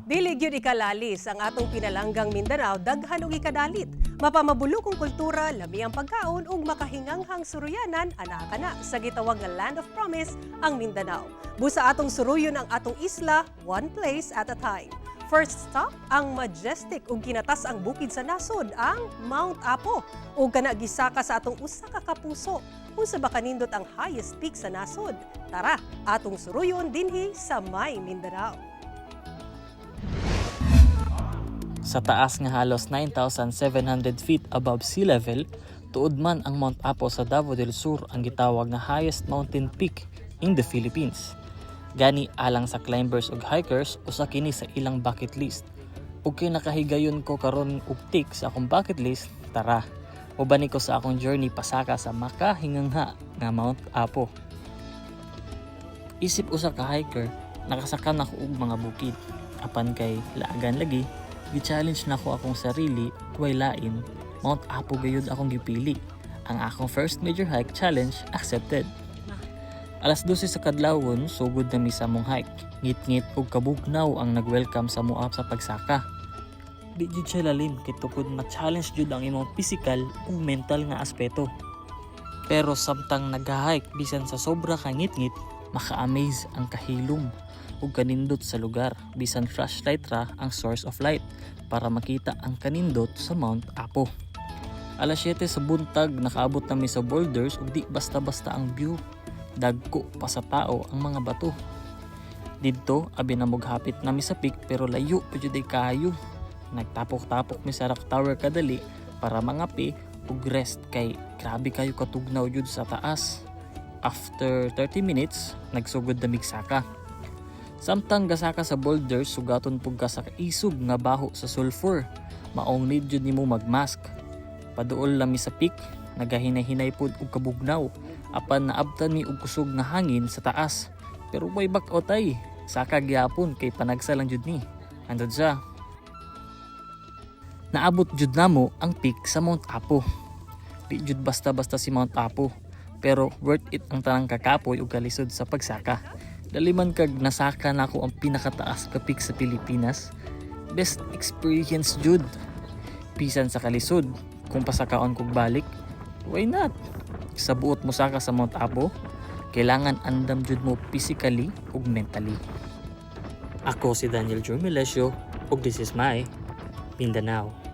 Dili gyud ikalalis ang atong pinalanggang Mindanao, daghan og ikadalit. Mapamabulokong kultura, lami ang pagkaon ug makahinganghang suruyanan, anaa kana sa gitawag nga Land of Promise, ang Mindanao. Busa atong suruyon ang atong isla, one place at a time. First stop, ang majestic ug kinatas-ang bukid sa nasod, ang Mount Apo. Ug kana gisaka sa atong usa ka kapuso. Unsa ba kanindot ang highest peak sa nasod? Tara, atong suruyon dinhi sa May Mindanao. Sa taas nga halos 9,700 feet above sea level, tuod man ang Mount Apo sa Davao del Sur ang gitawag nga highest mountain peak in the Philippines. Gani alang sa climbers ug hikers, usa kini sa ilang bucket list. Ug kay nakahigayon ko karon og tick sa akong bucket list, tara. Ubani ko sa akong journey pasaka sa makahingangha nga Mount Apo. Isip usa ka hiker, nakasaka na ko og mga bukid. Apan kay laagan lagi, gi-challenge nako akong sarili, way lain, Mount Apo gayud akong gipili. Ang akong first major hike challenge accepted. Alas 12 sa kadlawon, sugod na mi sa among hike. Ngit-ngit ug kabugnaw ang nag-welcome sa amoa sa pagsaka. Di jud siya lalim kay tukod ma-challenge jud ang imong physical ug mental nga aspeto. Pero samtang nag-hike bisan sa sobra ka ngit-ngit, maka-amaze ang kahilom ug kanindot sa lugar, bisan flashlight ra ang source of light para makita ang kanindot sa Mount Apo. Alas 7 sa buntag, nakaabot nami sa boulders ug di basta-basta ang view. Dagko pa sa tao ang mga bato. Didto, abi na hapit nami sa peak pero layo pa jud ay kayo. Nagtapok-tapok mi sa rock tower kadali para mangape ug rest kay grabe kayo katugnaw jud sa taas. After 30 minutes, nagsugod na mig saka. Samtang gasaka sa boulders, sugaton pug ka sa isog nga baho sa sulfur. Maong need jud nimo magmask. Paduol lami sa peak, nagahinay-hinay pud og kabugnaw. Apan naabtan mi og kusog nga hangin sa taas. Pero way back out ay. Saka gyapon kay panagsa lang jud ni. Andod sa. Naabot jud namo ang peak sa Mount Apo. Di jud basta-basta si Mount Apo. Pero worth it ang tanang kakapoy ug kalisod sa pagsaka. Dali man kag nasaka nako ang pinakataas ka peak sa Pilipinas. Best experience jud. Bisan sa kalisod, kung pasakaon kog balik, why not? Sa buot mo saka sa Mount Apo, kailangan andam jud mo physically ug mentally. Ako si Daniel Jormelesio ug this is my Mindanao.